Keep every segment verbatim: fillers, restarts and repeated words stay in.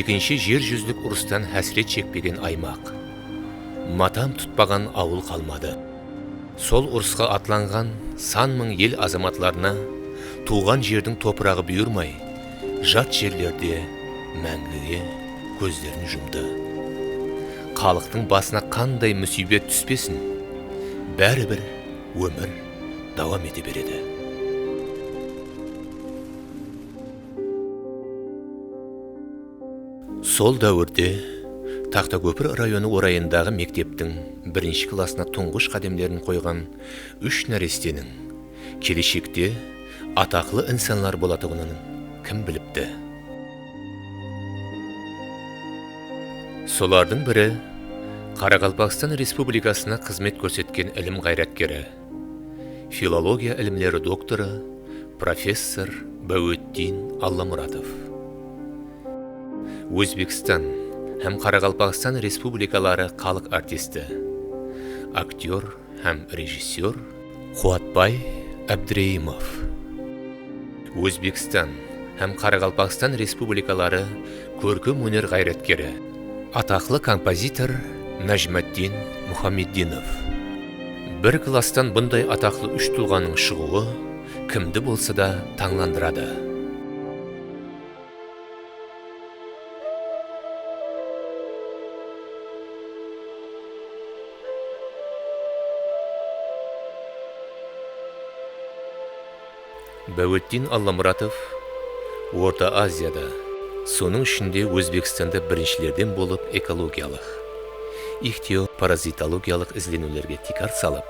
Ekinshi jer júzilik urıstan hásiret shekpegen aymaq, matam tutpaǵan awıl qalmadı. Sol urısqa atlanǵan san mıń el azamatlarına tuwǵan jerdiń topıraǵı buyırmay, jat jerlerde máńgige kózlerin jumdı. Xalıqtıń basına qanday músiybet túspesin, báribir ómir dawam ete beredi. Sol dáwirde Taxtakópir rayonı orayındaǵı mekteptiń birinshi klassına tuńǵısh qádemlerin qoyǵan úsh náresteniń keleshekte ataqlı insanlar bolatuǵının kim bilipti? Solardıń biri Qaraqalpaqstan Respublikasına xızmet kórsetken ilim ǵayratkeri, filologiya ilimleri doktorı, professor Báwetdin Allamuratov. Ózbekstan hám Qaraqalpaqstan Respublikaları xalıq artisti, aktyor hám rejissyor Quwatbay Ábdireyimov. Ózbekstan hám Qaraqalpaqstan Respublikaları kórkem óner ǵayratkeri, ataqlı kompozitor Najmaddin Muhammeddinov. Bir klasstan bunday ataqlı úsh tulǵanıń shıǵıwı kimdi bolsa da tańlandıradı. Báwetdin Allamuratov Orta Aziyada, sonıń ishinde Ózbekstanda birinshilerden bolıp ekologiyalıq, ixtiyoparazitologiyalıq izleniwlerge tiykar salıp,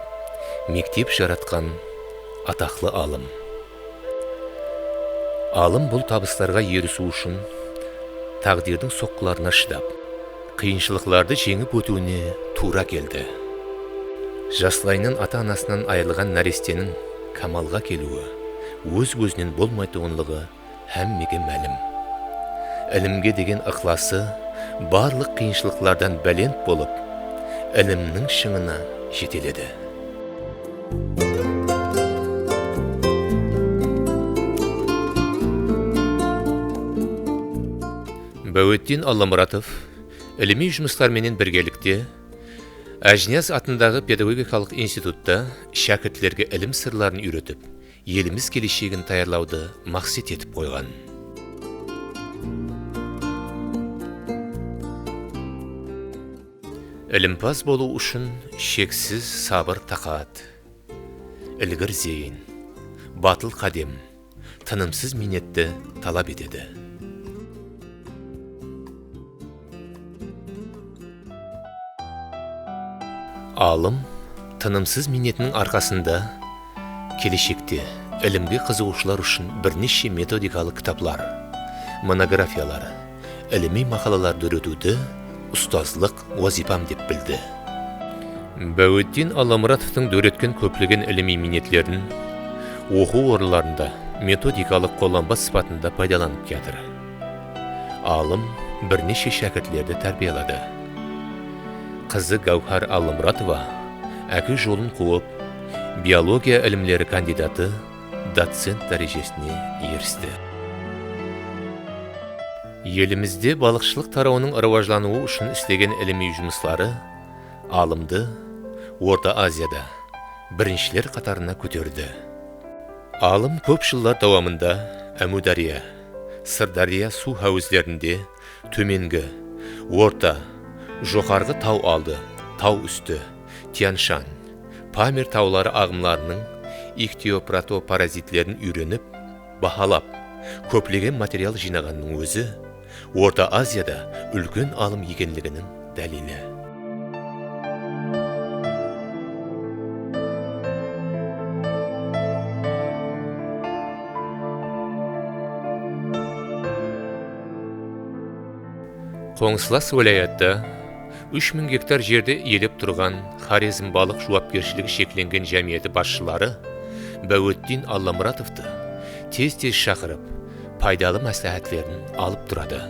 mektep jaratqan ataqlı alım. Alım bul tabıslarǵa erisiw ushın táǵdirdiń soqqılarına shıdap, qıyınshılıqlardı jeńip ótiwine tuwra keldi. Jaslayınan ata-anasınan ayırılǵan náresteniń kamalǵa keliwi óz-ózinen bolmaytuǵınlıǵı hámmege málim. Ilimge degen ıqlası barlıq qıyınshılıqlardan bálent bolıp, ilimniń shıńına jeteledi. Báwetdin Allamuratov ilimiy jumıslar menen birgelikte Ájiniyaz atındaǵı pedagogikalıq institutta shákirtlerge ilim sırların úyretip, elimiz keleshegin tayarlawdı maqset etip qoyǵan. Ilimpaz bolıw ushın sheksiz sabır-taqat, ilgir zeyin, batıl qádem, tınımsız miynetti talap etedi. Alım tınımsız miynetiniń arqasında keleshekte ilimge qızıǵıwshılar ushın bir neshe metodikalıq kitaplar, monografiyalar, ilimiy maqalalar dóretiwdi ustazlıq wazıypam dep bildi. Báwetdin Allamuratovtıń dóretken kóplegen ilimiy miynetlerin oqıw orınlarında metodikalıq qollanba sıpatında paydalanıp kiyatır. Alım bir neshe shákirtlerdi tárbiyaladı. Qızı Gáwhar Allamuratova áke jolın quwıp, biologiya ilimleri kandidatı, docent dárejesine eristi. Elimizde balıqshılıq tarawınıń rawajlanıwı ushın islegen ilimiy jumısları alımdı Orta Aziyada birinshiler qatarına kóterdi. Alım kóp jıllar dawamında Ámiwdárya, Sırdárya suw háwizlerinde tómengi, orta, joqarǵı taw aldı, taw ústi, Tyan-Shan, Pamir tawları aǵımlarınıń ixtiyoprotoparazitlerin úyrenip, bahalap, kóplegen material jıynaǵannıń ózi Orta Aziyada úlken alım ekenliginiń dálili. Qońsılas wálayatta úsh mıń gektar jerdi iyelep turǵan Xorezm balıq juwapkershiligi sheklengen jámiyeti basshıları Báwetdin Allamuratovtı tez-tez shaqırıp, paydalı másláhátlerin alıp turadı.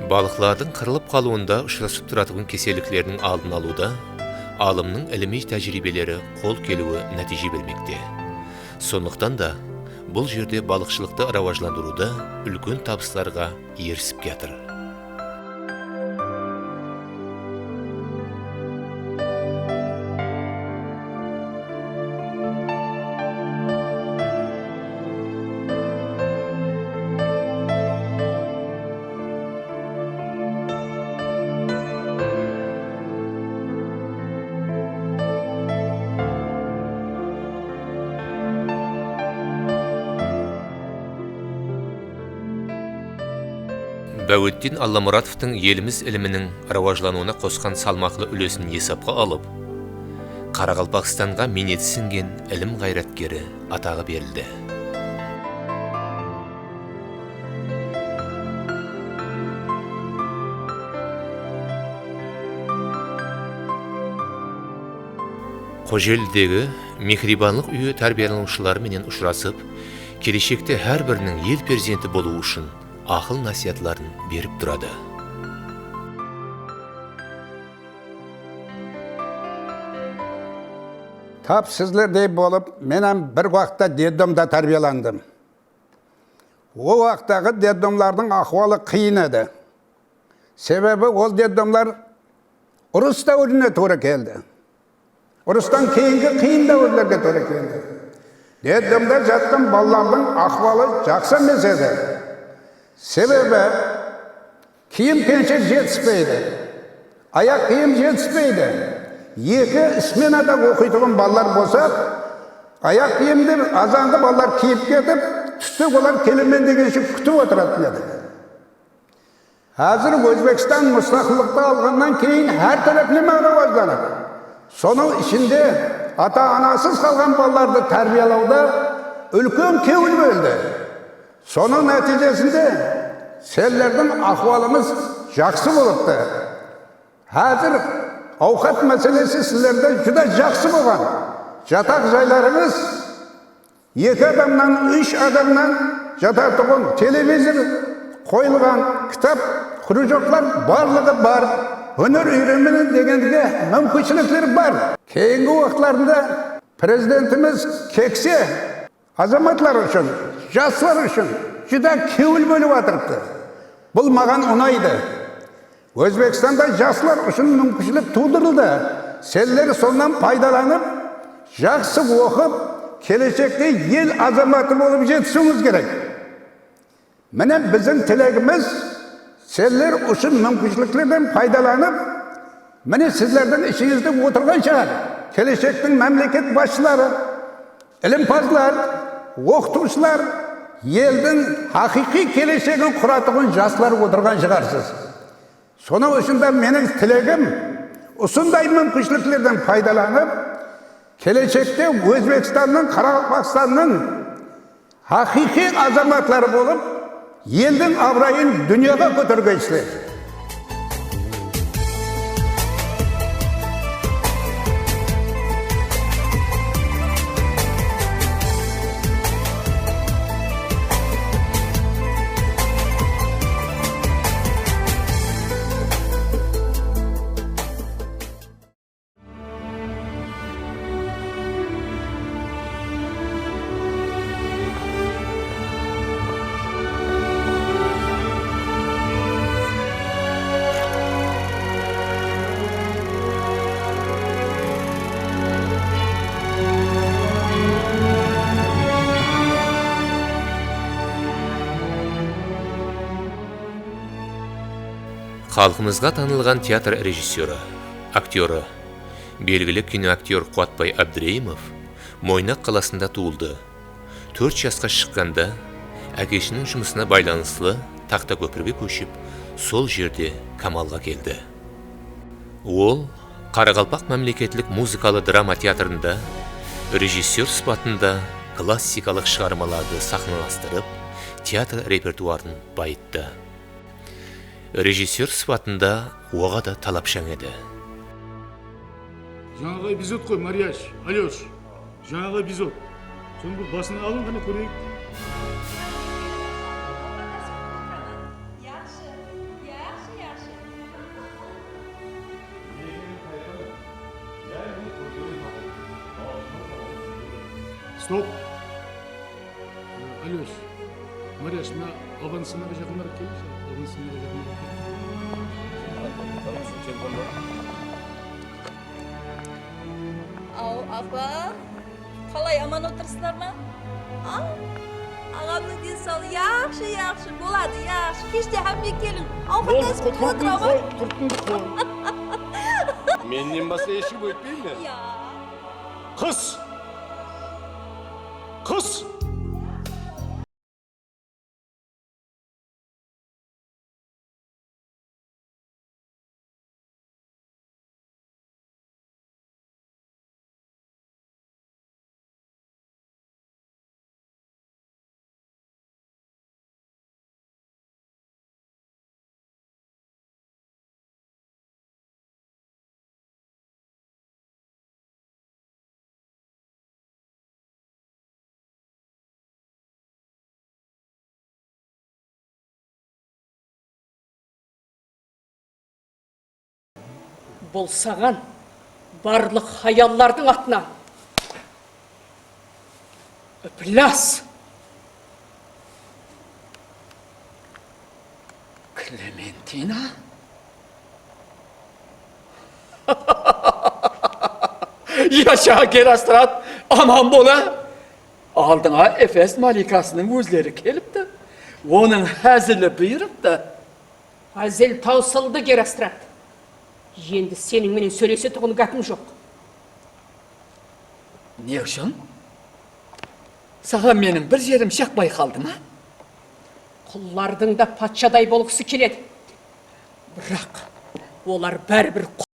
Balıqlardıń qırılıp qalıwında ushırasıp turatuǵın keselliklerdiń aldın alıwda alımnıń ilimiy tájiriybeleri qol keliwi nátiyje bermekte. Sonlıqtan da, bul jerde balıqshılıqtı rawajlandırıwda úlken tabıslarǵa erisip kiyatır. Báwetdin Allamuratovtıń elimiz iliminiń rawajlanıwına qosqan salmaqlı úlesin esapqa alıp, Qaraqalpaqstanǵa miyneti sińgen ilim ǵayratkeri ataǵı berildi. Xojelidegi Mehribanlıq úyi tárbiyalanıwshıları menen ushırasıp, keleshekte hár biriniń el perzenti bolıwı ushın aqıl-násiyatların berip turadı. Tap sizlerdey bolıp, men hám bir waqıtta detdomda tárbiyalandım. O waqıttaǵı detdomlardıń ahwalı qıyın edi. Sebebi ol detdomlar urıs dáwirine tuwra keldi. Urıstan keyingi qıyın dáwirlerge tuwra keldi. Detdomda jatqan balalardıń ahwalı jaqsı emes edi. Sebebi kiyim-kenshek jetispeydi. Ayaq kiyim jetispeydi. Eki smenada oqıytuǵın balalar bolsa, ayaq kiyimdi azanǵı balalar kiyip ketip, túste olar kelemen degenshe kútip otıratın edi. Házir Ózbekstan mustaqıllıqtı alǵannan keyin hár tárepleme rawajlanıp, sonıń ishinde ata-anasız qalǵan balalardı tárbiyalawda úlken kewil bóldi. Sonıń nátiyjesinde senlerdiń ahwalımız jaqsı bolıptı. Házir awqat máselesi sizlerde júdá jaqsı bolǵan. Jataq jaylarıńız eki adamnan, úsh adamnan jatatuǵın, televizor qoyılǵan, kitap, krujoklar barlıǵı bar. Óner úyreniń degenige múmkinshilikler bar. Keyingi waqıtlarında Prezidentimiz kekse azamatlar ushın, jaslar ushın júdá kewil bólip atırıptı. Bul maǵan unaydı. Ózbekstanda jaslar ushın múmkinshilik tuwdırıldı. Senler sonnan paydalanıp, jaqsı oqıp, keleshekte el azamatı bolıp jetisiwińiz kerek. Mine, biziń tilegimiz, senler ushın múmkinshiliklerden paydalanıp, mine, sizlerdiń ishińizde otırǵan shıǵar keleshektiń mámleket basshıları, ilimpazlar, oqıtıwshılar, eldiń haqıyqıy keleshegin quratuǵın jaslar otırǵan shıǵarsız. Sonıń ushın da meniń tilegim, usınday múmkinshiliklerden paydalanıp, keleshekte Ózbekstannıń, Qaraqalpaqstannıń haqıyqıy azamatları bolıp, eldiń abırayın dúnyaǵa kótergeysizler. Xalqımızǵa tanılǵan teatr rejissyorı, aktyorı, belgili kinoaktyor Quwatbay Ábdireyimov Moynaq qalasında tuwıldı. Tórt jasqa shıqqanda ákeshiniń jumısına baylanıslı Taxtakópirge kóship, sol jerde kamalǵa keldi. Ol Qaraqalpaq mámleketlik muzıkalı drama teatrında rejissyor sıpatında klassikalıq shıǵarmalardı saxnalastırıp, teatr repertuarın bayıttı. Rejissyor sıpatında oǵada talapshań edi. Jańaǵı epizod ǵoy, Mariyash, Alyosh. Jańaǵı epizod. Sonıń bir basın alıń, qáne kóreyik. Yaqshı, yaqshı. Stop. Alyosh, Maryash, mına avansınaǵa jaqınıraq kelshi, avansınaǵa jaqınıraq kel. Aw, apa, qalay, aman otırsızlar ma? Aw, aǵamnıń densawlıǵı yaqshı, yaqshı, boladı, yaqshı. Keshte hámme keliń, awqatlasıp otıraman. Turtındı qoy. Mennen basqa hesh kim ótpey me? Ya. Qız! Qız! Bul saǵan barlıq hayallardıń atınan. Iplás! Klementina? Yasha, Gerostrat, aman bola! Aldıńa Efes malikasınıń ózleri kelipti. Onıń házili buyırıptı. Házil tawsıldı, Gerostrat. Endi seniń menen sóylesetuǵın gápim joq. Ne ushın? Saǵan meniń bir jerim jaqpay qaldı ma? Qullardıń da patshaday bolǵısı keledi. Biraq olar báribir qul.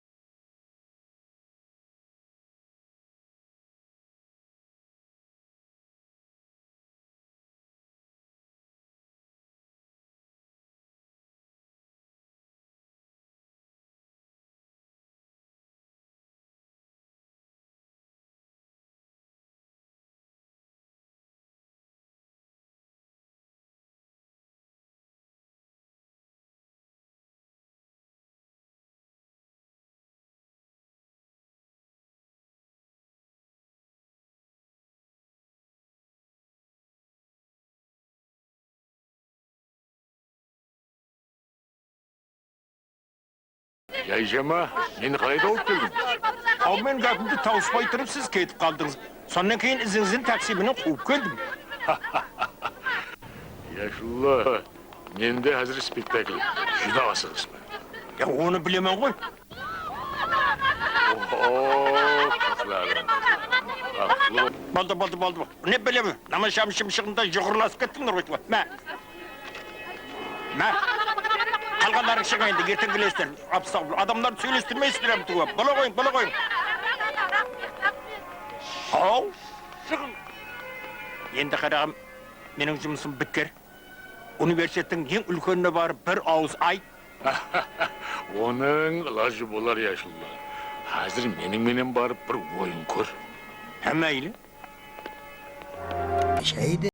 Jayjama, meni qalay tawıp keldiń? Aw, men gápimdi tawıspay turıp siz ketip qaldıńız. Sonnan keyin izińizden taksi menen quwıp keldim. Yashullı, mende házir spektakl, júdá asıǵıspan. Ya, onı bilemen ǵoy. Oho, qızlarım, qızlarım. Aqıllı bol. Boldı, boldı, boldı. Ne bilemen? Namansham shımshıǵında juǵırlasıp kettińler ǵoy. Má. Má. Qalǵanlarıń shıǵıń endi, erteń kelesizler. Astagfirullah, adamlardı sóylestirmeysizler ǵoy. Bola ǵoyıń, bola ǵoyıń. Haw, shıǵıń. Endi qaraǵım, meniń jumısım bitkir. Universitettiń eń úlkenine barıp bir awız ayt. Onıń ilajı bolar, yashullı. Házir meniń menen barıp bir oyın kór. Há, máyli. Shaydı.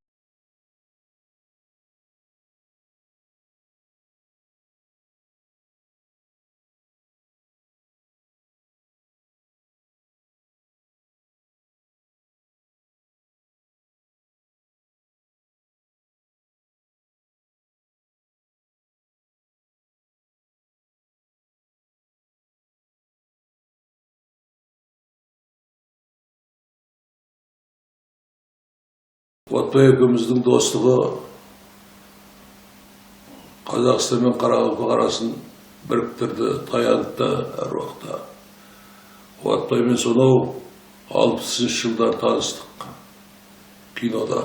Quwatbay ekewimizdiń doslıǵı Qazaqstan menen qaraqalpaq arasın biriktirdi, tayandı da hár waqıtta. Quwatbay menen sonaw alpısınshı jılları tanıstıq kinoda.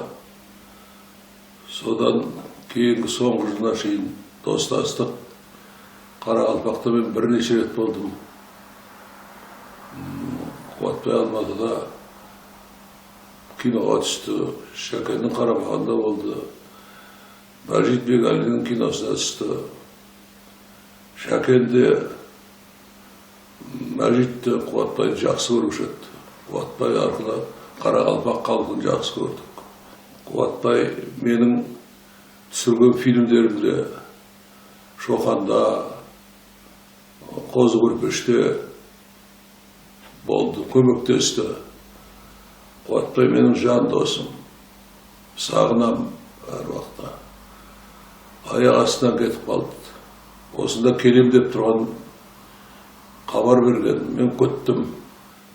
Sodan keyingi sońǵı jılına sheyin dostastıq. Qaraqalpaqta men bir neshe ret boldım. Quwatbay Almatıda kinoǵa tústi, Shákenniń Qaramaǵanda boldı. Májit Begaliniń kinosına tústi. Sháken de, Májit te Quwatbaydı jaqsı kóriwshi edi. Quwatbay arqalı qaraqalpaq xalqın jaqsı kórdik. Quwatbay meniń túsirgen filmlerimde, Shoqanda, Qozı kórpeshte boldı, kómektesti. Quwatbay meniń jan dosım. Saǵınam hár waqıtta. Ayaq astınan ketip qaldı. Osında kelem dep turǵan xabar bergen, men kúttim.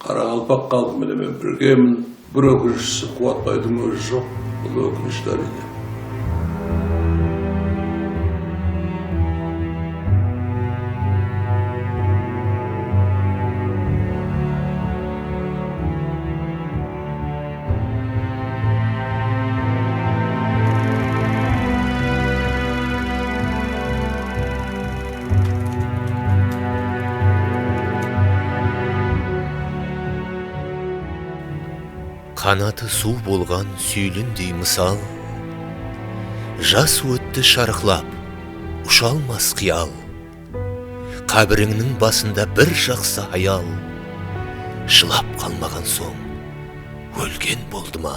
Qaraqalpaq xalqı menen men birgemen. Bir ókinishisi, Quwatbaydıń ózi joq. Bul ókinishli, áriyne. Qanatı suw bolǵan súylindey mısal, jas ótti sharıqlap, usha almas qıyal. Qábirińniń basında bir jaqsı hayal, jılap qalmaǵan soń, ólgen boldı ma?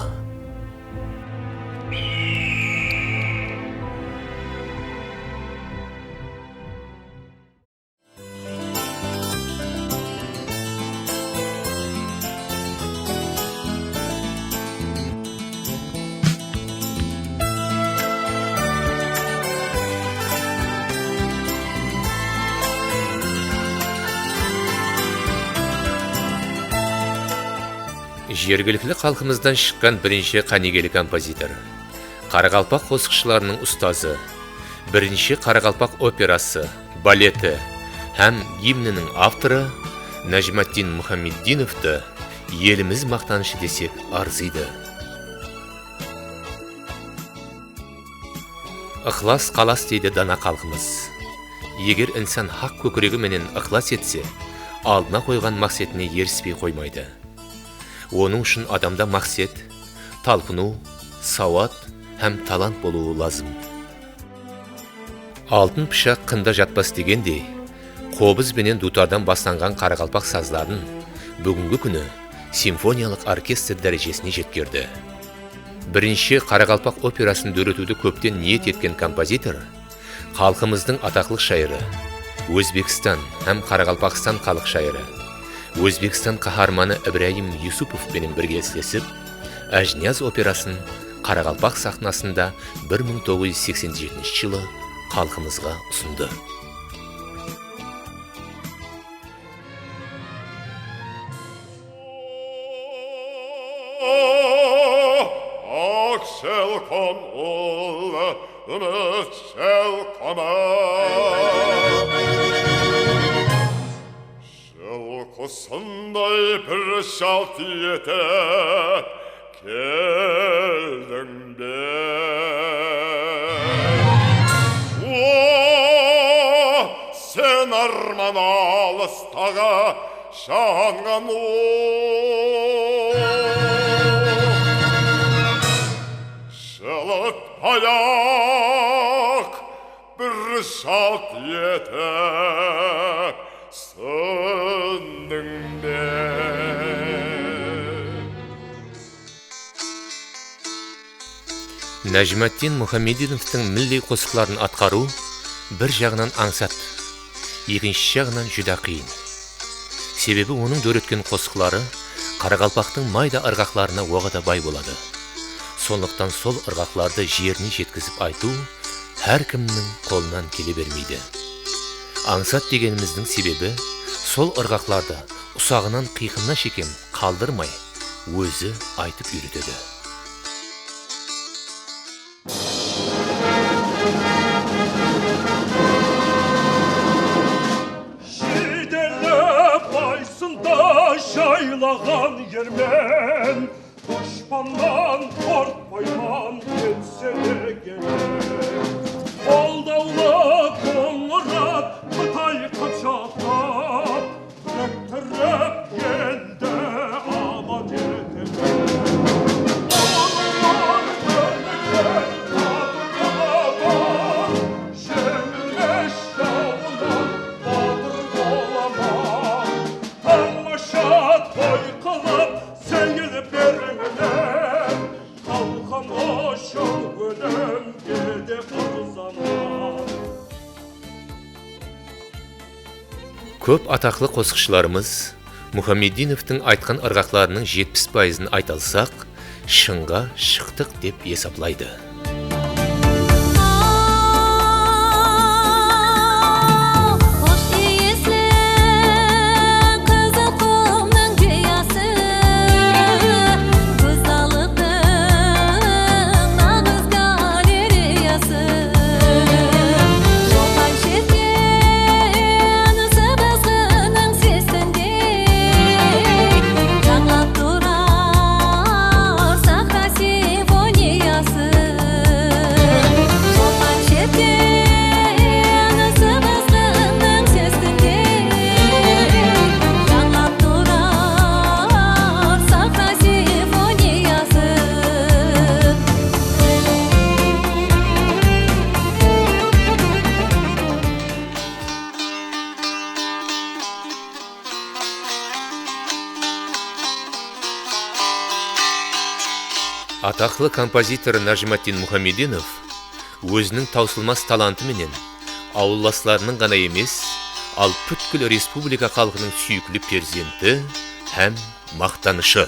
Jergilikli xalqımızdan shıqqan birinshi qánigeli kompozitor, qaraqalpaq qosıqshılarınıń ustazı, birinshi qaraqalpaq operası, baleti hám gimniniń avtorı Najmatdin Muhammeddinovtı elimiz maqtanıshı desek arzıydı. Iqlas qalas deydi dana xalqımız. Eger insan haq kókiregi menen ıqlas etse, aldına qoyǵan maqsetine erispey qoymaydı. Onıń ushın adamda maqset, talpınıw, sawat hám talant bolıwı lazım. Altın pıshaq qında jatpas degendey, qobız benen duwtardan baslanǵan qaraqalpaq sazların búgingi kúni simfoniyalıq orkestr dárejesine jetkerdi. Birinshi qaraqalpaq operasın dóretiwdi kópten niyet etken kompozitor, xalqımızdıń ataqlı shayırı, Ózbekstan hám Qaraqalpaqstan xalıq shayırı, Ózbekstan qaharmanı Ibrayım Yusupov penen birge islesip, Ájiniyaz operasın qaraqalpaq saxnasında bir mıń toǵız júz seksen jetinshi jılı xalqımızǵa usındı. Aq shalqan ullı úmit shalqımı. Jıl qusınday bir jalt etip keldiń be? O, sen arman alıstaǵa janǵan ot. Jılıtpay-aq bir jalt etip sóndiń be? Najmatdin Muhammeddinovtıń milliy qosıqların atqarıw bir jaǵınan ańsat, ekinshi jaǵınan júdá qıyın. Sebebi onıń dóretken qosıqları qaraqalpaqtıń mayda ırǵaqlarına oǵada bay boladı. Sonlıqtan sol ırǵaqlardı jerine jetkizip aytıw hár kimniń qolınan kele bermeydi. Ańsat degenimizdiń sebebi, sol ırǵaqlardı usaǵınan qıyqımına shekem qaldırmay, ózi aytıp úyretedi. Jideli baysında jaylaǵan ermen, dushpannan qorqpayman, kelse de kelmen. Qoldawlı Qońırat Qıtay qıpshaqtap, biriktirip eldi aman etemen. Olar birikken batır bolaman, jeńilmes jawınan batır bolaman. Tamasha toy qılıp, seyil berińler, xalqım ushın ólimge de arzaman. Kóp ataqlı qosıqshılarımız Muhammedinovtıń aytqan ırǵaqlarınıń jetpis payızın ayta alsaq, shıńǵa shıqtıq dep esaplaydı. Xosh iyisli Qızılqumnıń qıyası, gózzallıqtıń naǵız galereyası. Shoqan shertken sыбızǵınıń sesindey jańlap turar sahra simfoniyası. Shoqan shertken sыбızǵınıń sesindey jańlap turar sahra simfoniyası. Ataqlı kompozitor Najmatdin Muhammedinov óziniń tawsılmas talantı menen awıllaslarınıń ǵana emes, al pútkil respublika xalqınıń súyikli perzenti hám maqtanıshı.